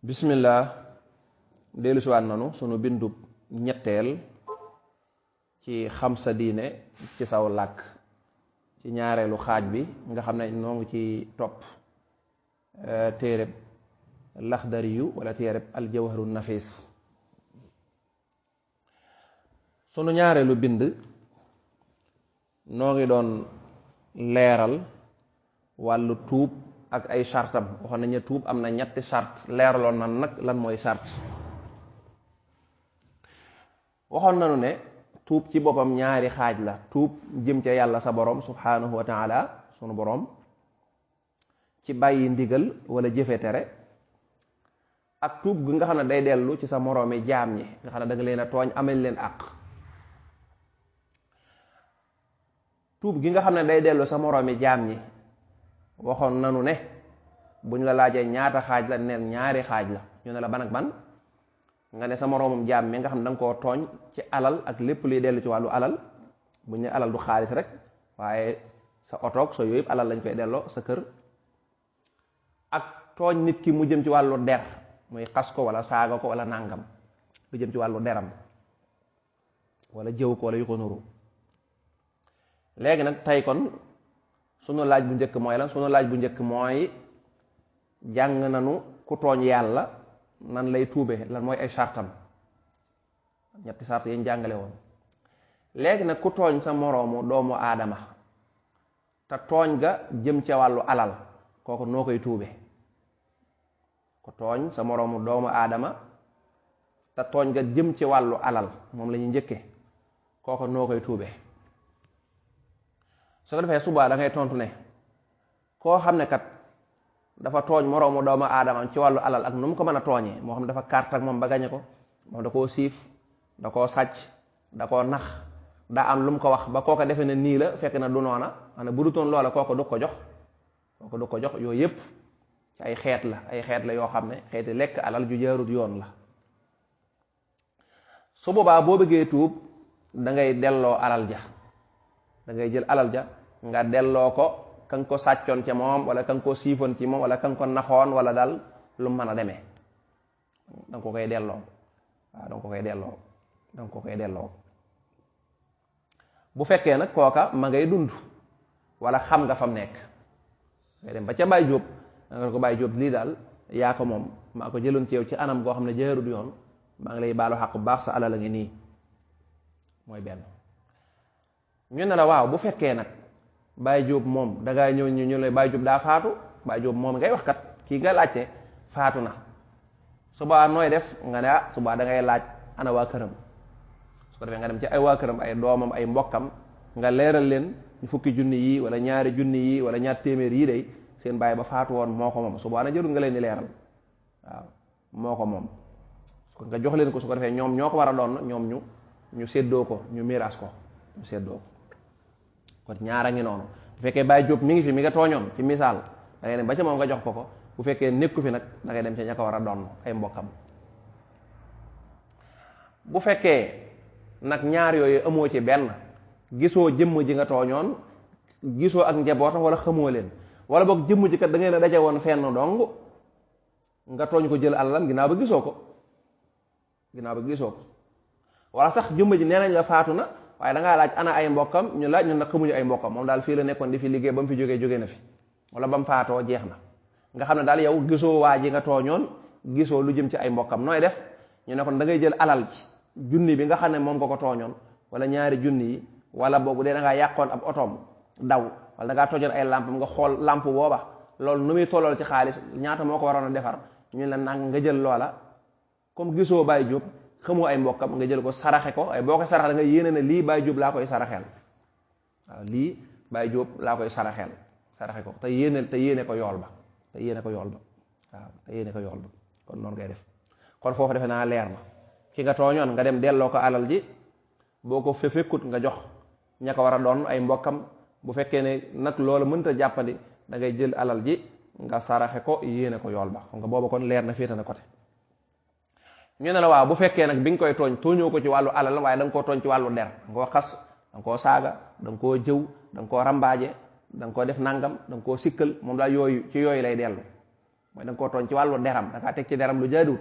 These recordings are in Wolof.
bismillah dellu siwaat nanu sunu bindub ñetteel ci xam sa diine ci saw làkk ci ñaareelu xaaj bi nga xam ne noo ngi ci topp téereb laxdariyu wala téereb aljawharu nafis sunu ñaareelu bind noo ngi doon leeral wàllu tuub ak ay sartam waxoon nañu tuub am na ñetti sart leeraloon na nag lan mooy sart waxoon nañu ne tuub ci boppam ñaari xaaj la tuub jëm ca yàlla sa borom subhanahu wa taala sunu borom ci bàyyi ndigal wala jëfe tere ak tuub gi nga xam ne day dellu ci sa moroomi jaam ñi nga xam ne da nga leen a tooñ amel leen àq tuub gi nga xam ne day dellu sa moroomi jaam ñi waxoon nanu ne buñ la laajee ñaata xaaj la neen ñaari xaaj la ñu ne la ban ak ban nga ne sa moroomum jaam mi nga xam ne da nga koo tooñ ci alal ak lépp luy dellu ci wàllu alal buñ ne alal du xaalis rek waaye sa otoog sa yooyu yëpp alal lañ koy delloo sa kër ak tooñ nit ki mu jëm ci wàllu der muy xas ko wala saaga ko wala nàngam lu jëm ci wàllu deram wala jëw ko wala yu ko nuru léegi nag tey kon sunu laaj bu njëkk mooy lan sunu laaj bu njëkk mooy jàng nanu ku tooñ yàlla nan lay tuube lan mooy ay sartam ñetti sart yi ñu jàngale woon léegi nag ku tooñ sa moroomu doomu aadama te tooñ ga jëm ca wàllu alal kooku noo koy tuube ku tooñ sa moroomu doomu aadama te tooñ ga jëm ci wàllu alal moom la ñuy njëkke kooku noo koy tuube su ko defee subaa da ngay tontu ne koo xam ne kat dafa tooñ moroomu doomu aadama ci wàllu alal ak nu mu ko mën a tooñee moo xam ne dafa kart ak moom ba gañe ko moom da koo siif da koo sàcc da koo nax daa am lu mu ko wax ba kooko defe ne nii la fekk na du noona maanaam bu dutoon loola kooko du ko jox yooyu yépp ci ay xeet la yoo xam ne xeeti lekk alal ju jaarut yoon la su boobaa boo bëggee tuub da ngay delloo alal ja da ngay jël alal ja nga delloo ko ka nga ko sàccoon ca moom wala ka nga ko siifoon ci moom wala ka nga ko naxoon wala daal lu mu mën a demee danga ko koy delloo waaw danga ko koy delloo bu fekkee nag kooka ma ngay dund wala xam nga fam nekk ngay dem ba ca Baay Jóob danga ko Baay Jóob lii daal yaa ko moom maa ko jëloon ci yow ci anam goo xam ne jaarut yoon maa ngi lay baalu xaq bu baax sa alal a ngi nii mooy benn ñu ne la waaw bu fekkee nag Baay Jóob moom dangaa ñëw ñu lay Baay Jóob daa faatu Baay Jóob moom ngay wax kat kii nga laajte faatu na subaa nooy def nga ne subaa da ngay laaj ana waa këram su ko defee nga dem ci ay waa këram ay doomam ay mbokkam nga leeral leen ñu fukki junni yi wala ñaari junni yi wala ñaar téeméer yi day seen baay ba faatu woon moo ko moom subaa na jërul nga leen di leeral waaw moo ko moom su nga jox leen ko su ko defee ñoom ñoo ko war a doon ñoom ñu séddoo ko ñu miiras ko ñu séddoo ko kon ñaara ngi noonu bu fekkee Baay Jóob mi ngi fi mi nga tooñoon ci misaal da ngay dem ba ca moom nga jox ko bu fekkee nekku fi nag da ngay dem ca ña ko war a doon ay mbokkam bu fekkee nag ñaar yooyu amoo ci benn gisoo jëmm ji nga tooñoon gisoo ak njabootam wala xamoo leen wala boog jëmm ji kat da ngeen a daje woon fenn dong nga tooñ ko jël alalam ginnaaw ba gisoo ko wala sax jëmm ji nee nañ la faatu na waaye da ngaa laaj ana ay mbokkam ñu laaj ñun nag xamuñu ay mbokkam moom daal fii la nekkoon di fi liggéey ba mu fi jógee na fi wala ba mu faatoo jeex na nga xam ne daal yow gisoo waa ji nga tooñoon gisoo lu jëm ci ay mbokkam nooy def ñu ne kon da ngay jël alal ci junni bi nga xam ne moom nga ko tooñoon wala ñaari junni yi wala boobu dee da ngaa yàqoon ab otoom daw wala da ngaa tooñoon ay lampam nga xool lamp booba loolu nu muy tollool ci xaalis ñaata moo ko waroon a defar ñu la nag nga jël loola comme gisoo Baay Jóob xamoo ay mbokkam nga jël ko saraxe ko ay boo ko saraxe da nga yéene ne lii Baay Jóob laa koy saraxeel waaw lii Baay Jóob laa koy saraxeel saraxe ko te yéene ko yool ba kon noonu ngay def kon foofu defe naa leer na ki nga tooñoon nga dem delloo ko alal ji boo ko fekkut nga jox ña ko war a doon ay mbokkam bu fekkee ne nag loolu mënta jàppandi da ngay jël alal ji nga saraxe ko yéene ko yool ba xam nga booba kon leer na féete na côté ñu ne la waaw bu fekkee nag bi nga koy tooñoo ko ci wàllu alal waaye da nga koo tooñ ci wàllu der da nga koo xas da nga koo saaga da nga koo jëw da nga koo rambaaje da nga koo def nangam da nga koo sikkal moom daal yooyu ci yooyu lay dellu mooy da nga koo tooñ ci wàllu deram da ngaa teg ci deram lu jaaduwut.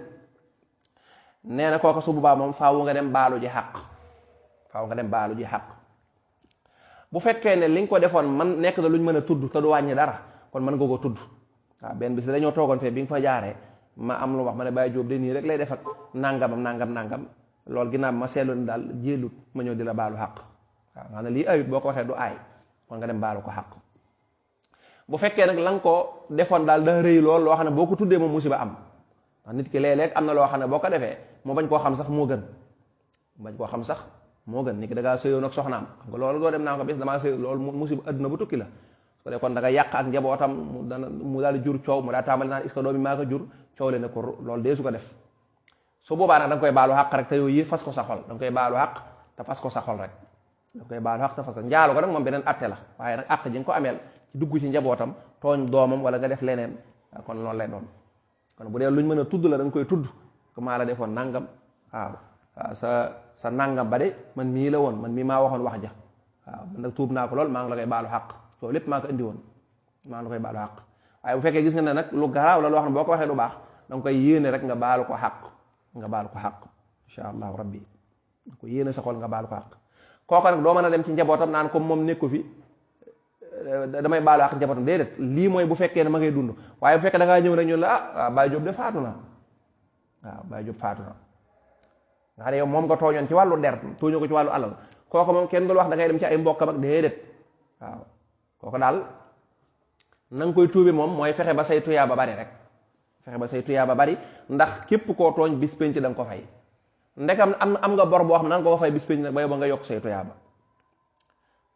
nee na kooku su boobaa moom faawu nga dem baalu ji xàq, faaw nga dem baalu ji xàq. bu fekkee ne li nga ko defoon man nekk na luñ mën a tudd te du wàññi dara kon mën nga ko tudd. waaw benn bis dañoo toogoon fee bi nga fa jaaree ma am lu wax ma ne Baye Diop de nii rek lay def ak nangamam nangam loolu ginnaaw ma seetlu ni daal jéelut ma ñëw di la baalu xàq. waaw nga ne lii ayut boo ko waxee du aay kon nga dem baalu ko xàq. bu fekkee nag la nga ko defoon daal da rëy lool loo xam ne boo ko tuddee moom musiba am ndax nit ki léeg-léeg am na loo xam ne boo ko defee mu bañ koo xam sax moo gën, bañ koo xam sax moo gën. nit ki da ngaa sëyoon ak soxnaam xam nga loolu doo dem naa ko bis damaa sëy loolu musiba adduna bu tukki la. su ko kon da nga yàq ak njabootam mu daal di jur coow mu daa tàmbali naan est-ce que doomi maa ko jur coow le ne ko loolu dee su ko def. su boobaa nag da nga koy baalu xàq rek te yooyu yëpp fas ko sa xol, da nga koy baalu xàq te fas ko sa xol rek, da nga koy baalu xàq te fas ko njaalu ko nag moom beneen atte la. waaye nag àq ji nga ko ameel ci dugg ci njabootam tooñ doomam wala nga def leneen kon loolu lay doon. kon bu dee luñ mën a tudd la da nga koy tudd ko maa la defoon nangam waaw sa nangam ba de man mii la woon man mii maa waxoon wax ja waaw man nag tuub naa ko lool maa ngi la koy baalu xàq soo lépp maa ko indi woon maa ngi la koy baalu xàq. waaye bu fekkee gis nga ne nag lu garaaw la loo xam ne boo ko waxee du baax da nga koy yéene rek nga baalu ko xàq, nga baalu ko xàq insha allahu rabbi da ko yéene sa xol nga baalu ko xàq. kooku nag doo mën a dem ci njabootam naan comme moom nekku fi damay baalu xàq njabootam déedéet. lii mooy bu fekkee ne ma ngay dund. waaye bu fekkee da ngaa ñëw rek ñu la waaw Baye Diop de faatu na, waaw Baye Diop faatu na nga xam ne yow moom nga tooñoon ci wàllu der tooñoo ko ci wàllu alal kooku moom kenn dul wax da ngay dem ci ay mbokkam ak déedéet. waaw kooku daal na nga koy tuube moom mooy fexe ba say tuyaa ba bari rek, fexe ba say tuyaa ba bari ndax képp koo tooñ bis penc da nga ko fay. ndekam am nga bor boo xam ne nan nga ko fay bis penc nag ba yow ba nga yokk say tuyaa ba.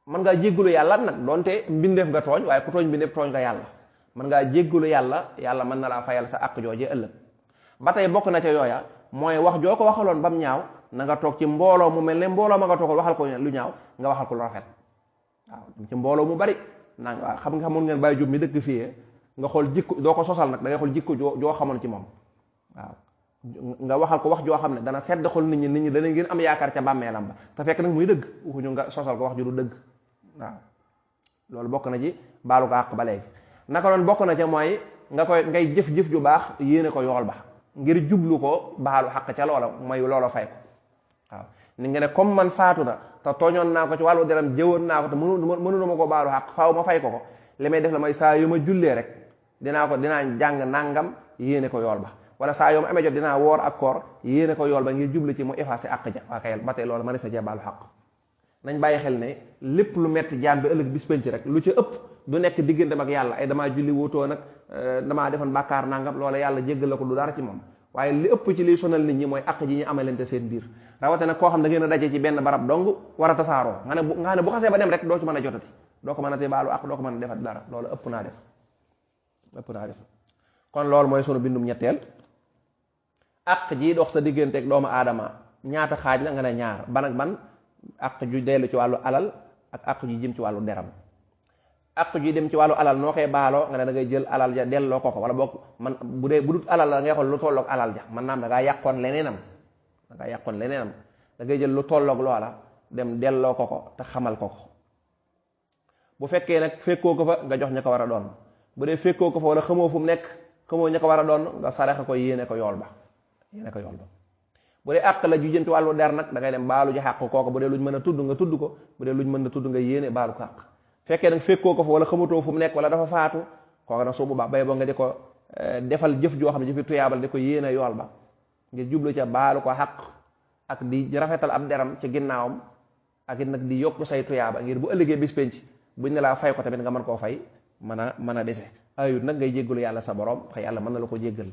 mën ngaa jéggalu yàlla nag donte mbindeef nga tooñ waaye ku tooñ mbindeef tooñ nga yàlla. mën ngaa jéggalu yàlla mën na laa fayal sa àq joojee ëllëg. ba tey bokk na ca yooya mooy wax joo ko waxaloon ba mu ñaaw na nga toog ci mbooloo mu mel ne mbooloo ma nga toogal waxal ko lu ñaaw nga waxal ko lu rafet. waaw ci mbooloo mu bari naa waaw xam nga xamoon ngeen Baye Diop mi dëkk fii nga xool jikko doo ko sosal nag da ngay xool jikko joo xamoon ci moom. waaw nga waxal ko wax joo xam ne dana sedd xol nit ñi dana ngeen am yaakaar ca bàmmeelam ba te fekk nag muy dëgg waxuñu nga sosal ko wax ju du dëgg. waaw loolu bokk na ci baalu ko àq ba léegi. naka noonu bokk na ca mooy ngay jëf-jëf ju baax yéene ko yool ba ngir jublu ko baalu xaq ca loola mooy loola fay ko. waaw ni nga ne comme man faatu na te tooñoon naa ko ci wàllu deram jëwoon naa ko te mënu ma ko baalu xaq faaw ma fay ko li may def la may saa yu ma jullee rek dinaa jàng nangam yéene ko yool ba wala saa yoo ma amee jot dinaa woor ak koor yéene ko yool ba ngir jublu ci mu effacé àq ja waa kay ba tey loolu ma ne sa jee baalu xaq. nañ bàyyi xel ne lépp lu metti jaam bi ëllëg bis penc rek lu ci ëpp du nekk digganteem ak yàlla ay damaa julli wóotoo nag damaa defoon bàkkaar nangam loola yàlla jéggal la ko du dara ci moom. waaye li ëpp ci liy sonal nit ñi mooy àq ji ñu amalante seen biir rawatina koo xam da ngeen a daje ci benn barab dong war a tasaaroo nga ne bu xasee ba dem rek doo ci mën a jotati doo ko mën a te baalu àq doo ko mën a defati dara loolu ëpp naa def kon loolu mooy sunu bindum ñetteel. àq ji dox sa digganteeg doomu aadama ñaata xaaj la nga ne ñaar ban ak ban àq ju dellu ci wàllu alal ak àq ju jëm ci wàllu deram. àq ju dem ci wàllu alal noo koy baaloo nga ne da ngay jël alal ja delloo ko wala boog man bu dut alal la ngay xool lu tolloog alal ja man naam da ngaa yàqoon leneenam da ngay jël lu tolloog loola dem delloo ko te xamal ko. bu fekkee nag fekkoo ko fa nga jox ña ko war a doon bu dee fekkoo ko fa wala xamoo fu mu nekk xamoo ña ko war a doon nga saraxe ko yéene ko yool ba. bu dee àq la ju jëm ci wàllu der nag da ngay dem baalu ji xàq kooku bu dee luñ mën a tudd nga tudd ko bu dee luñ mën a tudd nga yéene baalu ko àq. fekkee nag fekkoo ko fa wala xamatoo fu mu nekk wala dafa faatu kooku nag su boobaa bay boo nga di ko defal jëf joo xam ne jëfi tuyaabal di ko yéene yool ba ngir jublu ca baalu ko xaq ak di rafetal ab deram ci ginnaawam ak it nag di yokk say tuyaaba ngir bu ëllëgee bis penc buñ ne laa fay ko tamit nga mën koo fay mën a dese ayut nag ngay jéggalu yàlla sa borom xëy yàlla mën na la ko jéggal